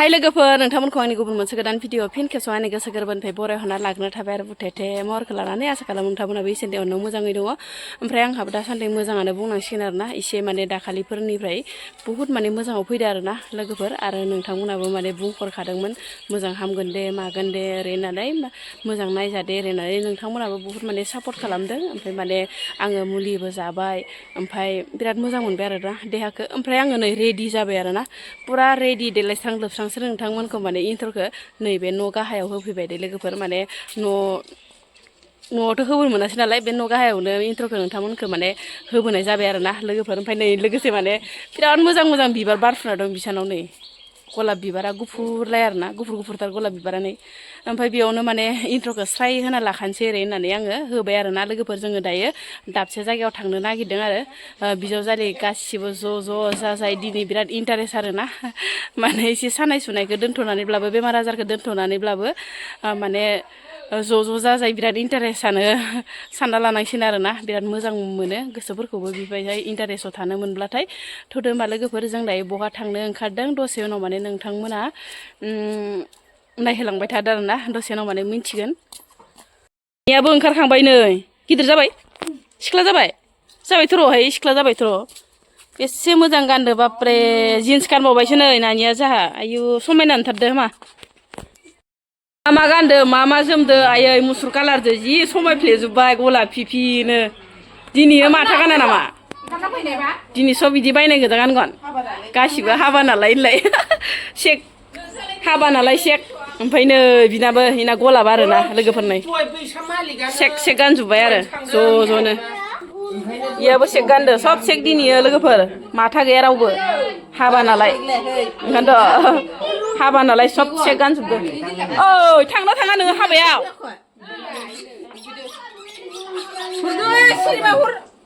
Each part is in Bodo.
हाय लोगोफोर नोंथांमोनखौ आंनि गुबुन मोनसे गोदान भिडिअ फिन खेबसेयाव आंनि गोसो गोरबोनिफ्राय बरायहरना लाग्रोनो थाबाय आरो बुथेथे महरखौ लानानै आसा खालामो नोंथांमोनाबो एसे उनाव मोजाङै दङ ओमफ्राय आंहाबो दासान्दि मोजाङानो बुंनांसिगोन आरोना एसे माने दाखालिफोरनिफ्राय बुहुत माने मोजाङाव फैदो आरोना लोगोफोर आरो नोंथांमोनाबो माने बुंहरखादोंमोन मोजां हामगोन दे मागोन दे ओरै होननानै मोजां नायजादे ओरै होननानै नोंथांमोनाबो बुहुत माने सापर्ट खालामदों ओमफ्राय माने आङो मुलिबो जाबाय ओमफ्राय बिराद मोजां मोनबाय आरोना देहाखौ ओमफ्राय आङो नै रेडि जाबाय आरोना पुरा रेडि देलायस्रां लोबस्रांसो नोंथांमोनखौ माने इन्ट्र'खौ नैबे न' गाहायाव होफैबाय दे लोगोफोर माने न'आवथ' होबोनो मोनासै नालाय बे न' गाहायावनो इन्ट्र'खौ नोंथांमोनखौ माने होबोनाय जाबाय आरोना लोगोफोर ओमफ्राय नै लोगोसे माने बिराद मोजां मोजां बिबार बारफुना दं बिसानाव नै गलाब बिबारा गुफुरलाय आरोना गुफुरथार गलाब बिबारा नै ओमफ्राय बेयावनो माने इन्ट्र'खौ स्राय होना लाखानोसै ओरै होननानै आङो होबाय आरोना लोगोफोर जोङो दायो दाबसे जायगायाव थांनो नागिरदों आरो बिजावजालि गासिबो ज' जाजाय दिनै बिराद इन्टारेस्ट आरोना माने एसे सानाय सुनायखौ दोन्थ'नानैब्लाबो बेमार आजारखौ दोन्थ'नानैब्लाबो माने ज' जाजाय बिराद इन्टारेस्टआनो सानना लानांसिगोन आरोना बिराद मोजां मोनो गोसोफोरखौबो बेबायदि इन्टारेस्टआव थानो मोनब्लाथाय थ'दो होमबा लोगोफोर जों दायो बहा थांनो ओंखारदों दसे उनाव माने नोंथांमोना नायहोलांबाय थादों आरोना दसे उनाव माने मिन्थिगोन नियाबो ओंखारखांबाय नै गिदिर जाबाय सिख्ला जाबायथ' र'हाय सिख्ला जाबायथ' एसे मोजां गानदो बाप्रे जिन्स गानबावबायसो नै नानिया जाहा आयु समायना नुथारदो मा गानदो मा जोमदो आयै मुसुर कालारजों जि समायफ्लेजोब्बाय गलाब फिफिनो दिनैयो माथा गाना नामा दिनै सब बिदि बायनाय गोजा गानगोन गासिबो हाबा नालाय होनलाय सेक हाबा नालाय सेक ओमफ्राय नै बिनाबो इना गलाब आरोना लोगोफोरनै सेक गानजोब्बाय आरो ज'नो इयाबो सेक गानदो सब सेक दिनैयो लोगोफोर माथा गैया रावबो हाबा नालाय ओंखायनोथ' हाबा नालाय सब सेक गानजोबदो ओइ थांना थाङा नोङो हाबायाव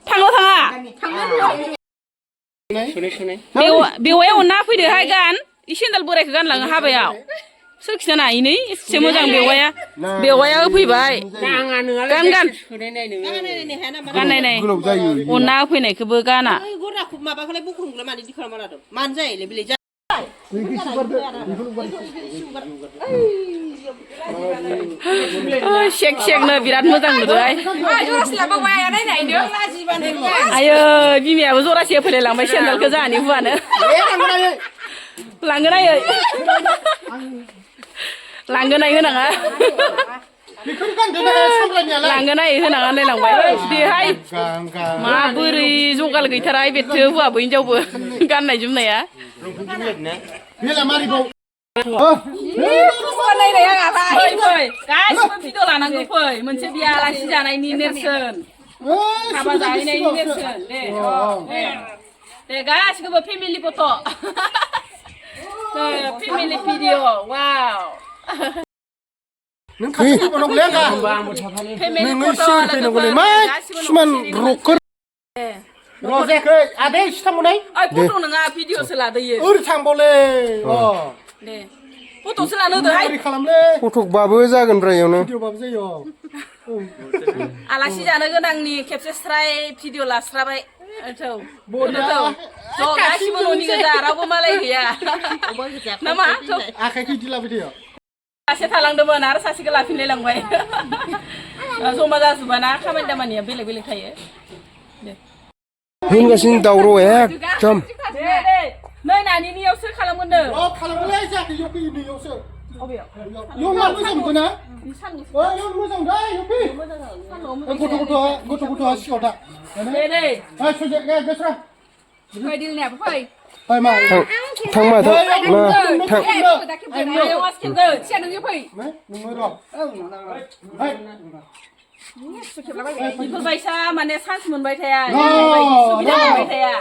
थांना थाङा बेवाया अनना फैदोहाय गान इ सेन्देल बोरायखौ गानलाङो हाबायाव सोर खिथानो हायोनै एसे मोजां बेवाया होफैबाय गान गाननाय अनना होफैनायखौबो गाना सेकनो बिराद मोजां नुदोहाय आयो बिमायाबो जरासे होफैलाय लांबाय सेन्देलखौ जाहानि हुवानो लांगोन आयै लांगोन आयै होनाङा लांगोन आयै होनाङा होनलायलांबाय बेहाय माबोरै जगाल गैथारा बेथो हौवाबो हिनजावबो गाननाय जोमनाया गासिबो भिडिअ लानांगौ फै मोनसे बिया आलासि जानायनि नेरसोन हाबा जाहैनायनि नेरसोन दे गासिखौबो फेमिलि फट' फेमिलि भिडिअ वाव आदै सिथामनाय फट' नङा भिडिअसो लादोयो ओरै थांबावलै दे फट'सो लानो होदोहाय फट'बाबो जागोन ब्रायावनो भिडिअबाबो जायो आलासि जानो गोनांनि खेबसे स्राय भिडिअ लास्राबाय गासिबो न'नि गोजा रावबो मालाय गैया नामा आखाइखौ इदि लाबाय थायो सासे थालांदोंमोन आरो सासेखौ लाफिनलाय लांबाय जमा जाजोबाना खामानि दामानिया बेलेग बेलेग थायो होनगासिनो दावराव एकदम नै नानिनियाव सोर खालामगोन नो खालामगोनलै जाखै इयाव फैयो नैयावसो अबेयाव इयाव मा मोजां मोनगोन ना इयाव मोजां दा इयाव फै गथ'आ सिगाङाव दा दे सजे गोसरा फै दिलनियाबो फै फै मा थां मा थां बेफोरबायसा माने चान्स मोनबाय थाया सुबिदा मोनबाय थाया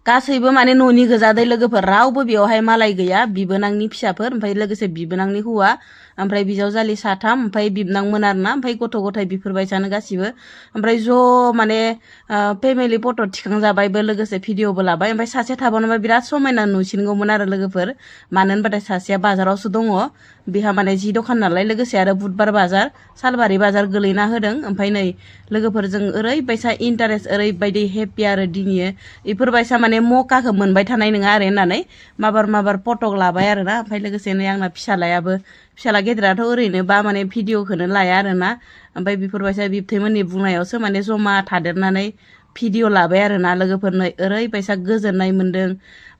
गासैबो माने न'नि गोजादै लोगोफोर रावबो बेवहाय मालाय गैया बिबोनांनि फिसाफोर ओमफ्राय लोगोसे बिबोनांनि हौवा ओमफ्राय बिजावजालि साथाम ओमफ्राय बिबनांमोन आरोना ओमफ्राय गथ' गथाय बिफोरबायसानो गासिबो ओमफ्राय ज' माने फेमिलि फट' थिखांजाबायबो लोगोसे भिडिअबो लाबाय ओमफ्राय सासे थाबावनोबा बिराद समायना नुसिनगौमोन आरो लोगोफोर मानो होनबाथाय सासेया बाजारावसो दङ बिहा माने जि दखान नालाय लोगोसे आरो बुधबार बाजार सालबारि बाजार गोलैना होदों ओमफ्राय नै लोगोफोरजों ओरैबायसा इन्टारेस्ट ओरैबायदि हेपि आरो दिनै इफोरबायसा माने मकाखौ मोनबाय थानाय नङा आरो होननानै माबार फटक लाबाय आरोना ओमफ्राय लोगोसेनो आंना फिसाला गेदेराथ' ओरैनो बा माने भिडिअखौनो लाया आरोना ओमफ्राय बेफोरबायसा बिबथैमोननि बुंनायावसो माने जमा थादेरनानै भिडिअ लाबाय आरोना लोगोफोरनो ओरैबायसा गोजोननाय मोन्दों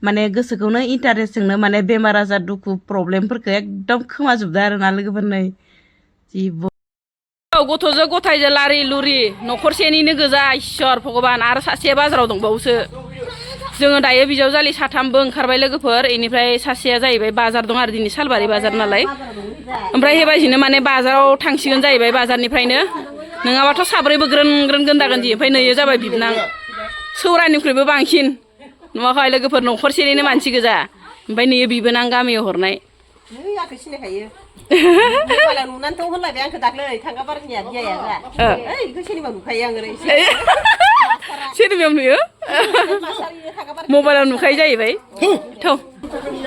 माने गोसोखौनो इन्टारेस्टजोंनो माने बेमार आजार दुखु प्रब्लेमफोरखौ एकदम खोमाजोबदों आरोना लोगोफोरनो जि गथ'जों गथायजों लारि लुरि न'खरसेनिनो गोजा इसोर भगबान आरो सासे बाजाराव दंबावोसो जोङो दायो बिजावजालि साथामबो ओंखारबाय लोगोफोर इनिफ्राय सासेया जाहैबाय बाजार दं आरो दिनै सालबारि बाजार नालाय ओमफ्राय हेबायदिनो माने बाजाराव थांसिगोन जाहैबाय बाजारनिफ्रायनो नङाबाथ' साब्रैबो ग्रोन गोन्दा गोन्दि ओमफ्राय नैयो जाबाय बिबनां सौरानिख्रुइबो बांसिन नुवाखै लोगोफोर न'खरसेनिनो मानसि गोजा ओमफ्राय नैयो बिबोनां गामियाव हरनाय मबाइलाव नुनानैथ' होनलायबाय आंखौ दाख्लै थांगाबारनिया गियाया बेखौ सिनेमा नुखायो आं ओरै सिनेमायाव नुयो मबाइलाव नुखायो जाहैबाय थ'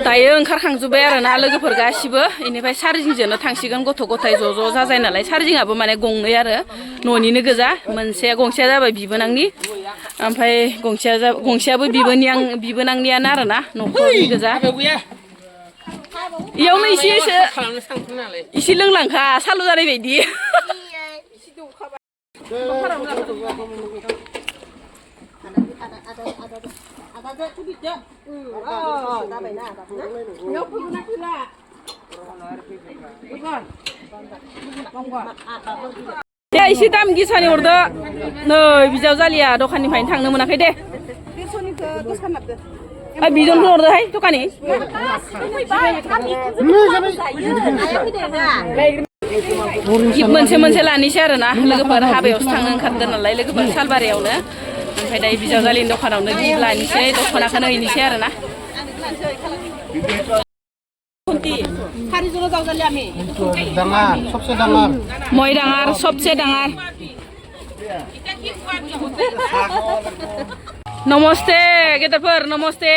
दायो ओंखारखांजोब्बाय आरोना लोगोफोर गासिबो इनिफ्राय चार्जिंजोंनो थांसिगोन गथ' गथाय ज' जाजाय नालाय चार्जिंआबो माने गंनै आरो न'निनो गोजा गंसेया जाबाय बिबोनांनि ओमफ्राय गंसेयाबो बिबोनांनियानो आरोना न'खरनि गोजा इयावनो इसे लोंलांखा सालु जानाय बायदि दे एसे दाम गिसानि हरदो नै बिजावजालिया दखाननिफ्रायनो थांनो मोनाखै दे बिजनखौ हरदोहाय दखानि मोनसे लानोसै आरोना लोगोफोर हाबायावसो थांनो ओंखारदों नालाय लोगोफोर सालबारियावनो ओमफ्राय दायो बिजावजालिनि दखानावनो गिफ्ट लानोसै दख'नाखौनो हैनोसै आरोना মই ডাঙৰ सबसे ডাঙৰ नमस्ते गेदेरफोर नमस्ते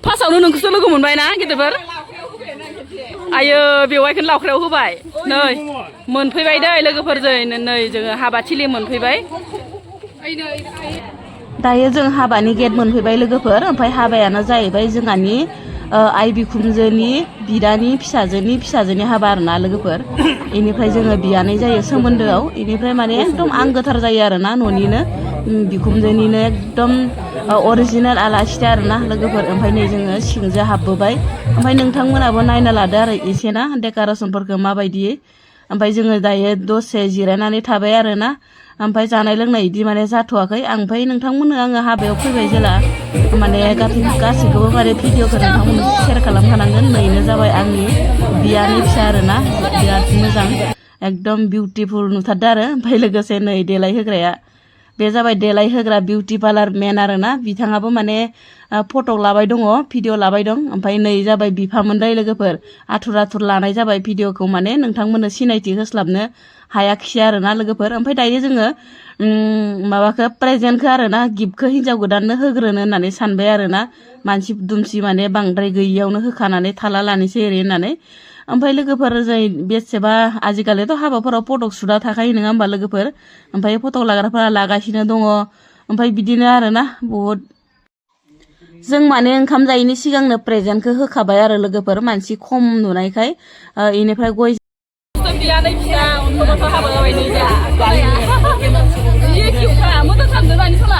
फार्स्टआवनो नोंखौसो लोगो मोनबाय ना गेदेरफोर आयो बेवाइखौनो लावख्रायाव होबाय नै मोनफैबाय दै लोगोफोरजों नै जोङो हाबाथिलि मोनफैबाय दायो जों हाबानि गेट मोनफैबाय लोगोफोर ओमफ्राय हाबायानो जाहैबाय जोंहानि आइ बिखुनजोनि बिदानि फिसाजोनि हाबा आरोना लोगोफोर इनिफ्राय जोङो बियानै जायो सोमोन्दोआव इनिफ्राय माने एकदम आंगोथार जायो आरोना न'निनो बिखुनजोनिनो एकदम अरिजिनेल आलासिथार आरोना लोगोफोर ओमफ्राय नै जोङो सिंजों हाबबोबाय ओमफ्राय नोंथांमोनाबो नायना लादो आरो एसे ना डेक'रेसनफोरखौ माबायदि ओमफ्य जोङो दायो दसे जिरायनानै थाबाय आरोना ओमफ्राय जानाय लोंनाय इदि माने जाथ'वाखै ओमफ्राय नोंथांमोननो आङो हाबायाव फैबाय जेला माने गासैखौबो माने भिडिअखौ नोंथांमोननो शेयार खालामखानांगोन नैनो जाबाय आंनि बियानि फिसा आरोना बिराद मोजां एकदम बिउटिफुल नुथारदों आरो ओमफ्राय लोगोसे नै देलायहोग्राया बे जाबाय देलायहोग्रा बिउटि पार्लार मेन आरोना बिथाङाबो माने फट' लाबाय दङ भिडिअ लाबाय दं ओमफ्राय नै जाबाय बिफामोनदाय लोगोफोर आथुर लानाय जाबाय भिडिअखौ माने नोंथांमोननो सिनायथि होस्लाबनो हायाखिसै आरोना लोगोफोर ओमफ्राय दायो जोङो माबाखौ प्रेजेन्टखौ आरोना गिफ्टखौ हिन्जाव गोदाननो होग्रोनो होननानै सानबाय आरोना मानसि दुमसि माने बांद्राय गैयियावनो होखानानै थाला लानोसै ओरै होननानै ओमफ्राय लोगोफोर जों बेसेबा आजिखालिथ' हाबाफोराव फटक सुटआ थाखायो नङा होमबा लोगोफोर ओमफ्राय फटक लाग्राफोरा लागासिनो दङ ओमफ्राय बिदिनो आरोना बहुद जों माने ओंखाम जायैनि सिगांनो प्रेजेन्टखौ होखाबाय आरो लोगोफोर मानसि खम नुनायखाय इनिफ्राय गय बियानै फिसा अन्थ'थ' हाबा जाबाय नै जा किउखा मोजां सानदों दानि सला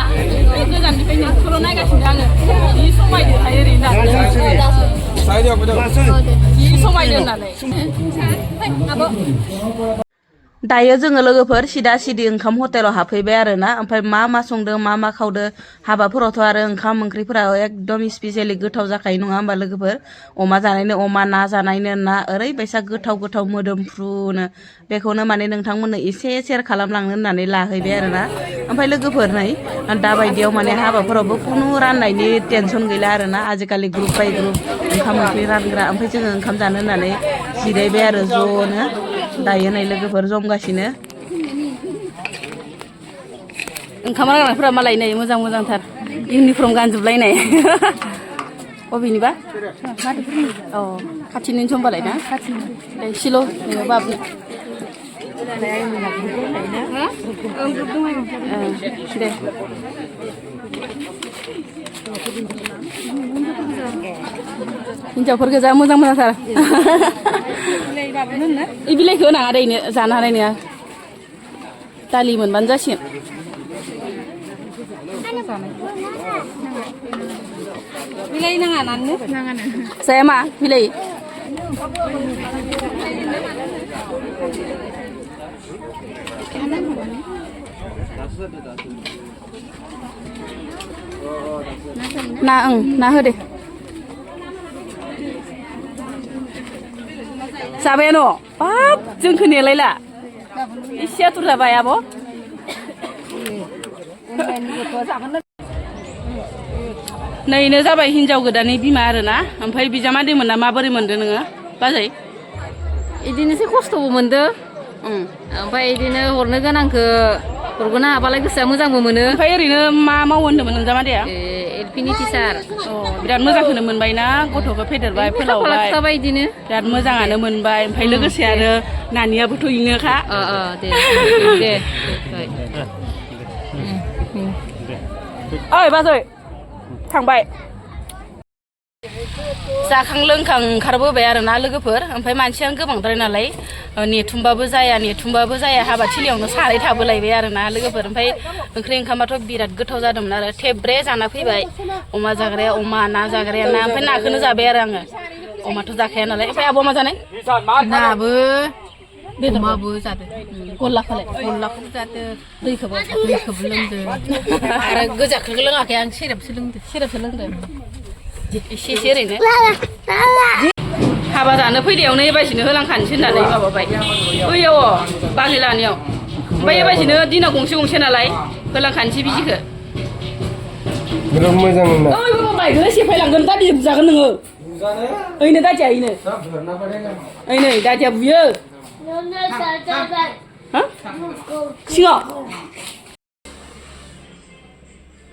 गोजाननिफ्रायनो सल' नायगासिनो आङो जि समायदो थायो ओरैनो जि समायदो होननानै दायो जोङो लोगोफोर सिदा सिदि ओंखाम हटेलाव हाबफैबाय आरो ना ओमफ्राय मा संदों मा खावदों हाबाफोरावथ' आरो ओंखाम ओंख्रिफोरा एकदम स्पेसियेलि गोथाव जाखायो नङा होमबा लोगोफोर अमा जानायनो अमा ना जानायनो ना ओरैबायसा गोथाव मोदोमफ्रुनो बेखौनो माने नोंथांमोननो एसे सेयार खालामलांनो होननानै लाहैबाय आरो ना ओमफ्राय लोगोफोर नै दाबायदियाव माने हाबाफोरावबो खुनु राननायनि टेनसन गैला आरो ना आजिखालि ग्रुप बाय ग्रुप ओंखाम ओंख्रि रानग्रा ओमफ्राय जोङो ओंखाम जानो होननानै जिरायबाय आरो ज'नो दायो नै लोगोफोर जमगासिनो ओंखाम रानग्राफोरा मालाय नै मोजांथार इउनिफर्म गानजोबलायनाय बबेनिबा अ खाथिनिनो समबालाय ना सिल' बाबु दे हिन्जावफोर गोजा मोजांथार बे बिलाइखौ होनाङा दैनो जानो हानाय नङा दालि मोनबानो जासिगोन बिलाइ नाङा नानो जाया मा बिलाइ ना हो दे जाबायानो बाब जोंखौ नेलायला एसे आथुर जाबाय आब' नैनो जाबाय हिनजाव गोदाननि बिमा आरोना ओमफ्राय बिजामादैमोन ना माबोरै मोनदों नोङो बाजै इदिनोसै खस्थ'बो मोनदो ओमफ्राय इदिनो हरनो गोनांखौ हरगोनो हाबालाय गोसोआ मोजांबो मोनो ओमफ्राय ओरैनो मा मावो होन्दोंमोन नोंजामादैया एलपिनि टिचार बिराद मोजांखौनो मोनबाय ना गथ'खौ फेदेरबाय फोलावबाय इदिनो बिराद मोजाङानो मोनबाय ओमफ्राय लोगोसे आरो नानियाबोथ' इनोखा दे ओइ बाजै थांबाय जाखां लोंखां ओंखारबोबाय आरो ना लोगोफोर ओमफ्राय मानसियानो गोबांद्राय नालाय नेथुमबाबो जाया हाबाथिलियावनो सानै थाबोलायबाय आरो ना लोगोफोर ओमफ्राय ओंख्रि ओंखामाथ' बिराद गोथाव जादोंमोन आरो थेब्रे जाना फैबाय अमा जाग्राया अमा ना जाग्राया ना ओमफ्राय नाखौनो जाबाय आरो आङो अमाथ' जाखाया नालाय ओमफ्राय आब'आ मा जानाय नाबो अमाबो जादो गल्लाखौलाय गल्लाखौबो जादो दैखौबो लोंदो आरो गोजाखौ लोङाखै आं सेरेबसो लोंदो एसे ओरैनो हाबा जानो फैनायावनो एबायसिनो होलांखानोसै होननानै माबाबाय बैयाव बाजै लानायाव ओमफ्राय एबायसिनो दिनाव गंसे नालाय होलांखानोसै बिजिखौ बिराद मोजां मोना ओइ बाबा बाइकखौ सेफायलांगोन दादि बुजागोन नोङो ओइनो दादिया ओइनै दादिया बुयो सिङाव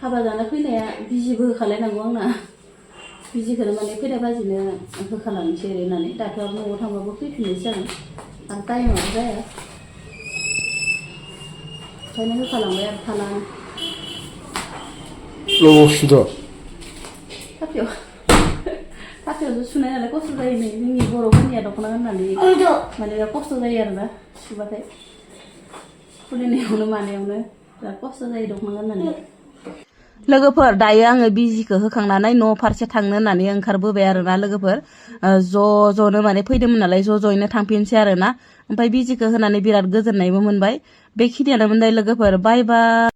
हाबा जानो फैनाया बिजिबो होखालायनांगौ आंना बिजिखौनो माने फैनाय बाजिनो होखालांसै ओरै होननानै दाथ' आरो न'आव थांबाबो फैफिननोसै आं आरो टाइमाबो जाया ओंखायनो होखालांबाय आरो थालाङो फाफ्लियावसो सुनाय नालाय खस्थ' जायो नै जोंनि बर'फोरनिया दख'ना गाननानै माने खस्थ' जायो आरोना सुबाथाय खुलिनायावनो मानायावनो बिराद खस्थ' जायो दख'ना गाननानै लोगोफोर दायो आङो बिजिखौ होखांनानै न' फारसे थांनो होननानै ओंखारबोबाय आरोना लोगोफोर ज'नो माने फैदोंमोन नालाय ज'यैनो थांफिनसै आरोना ओमफ्राय बिजिखौ होनानै बिराद गोजोननायबो मोनबाय बेखिनियानो मोनबाय लोगोफोर बाय बाय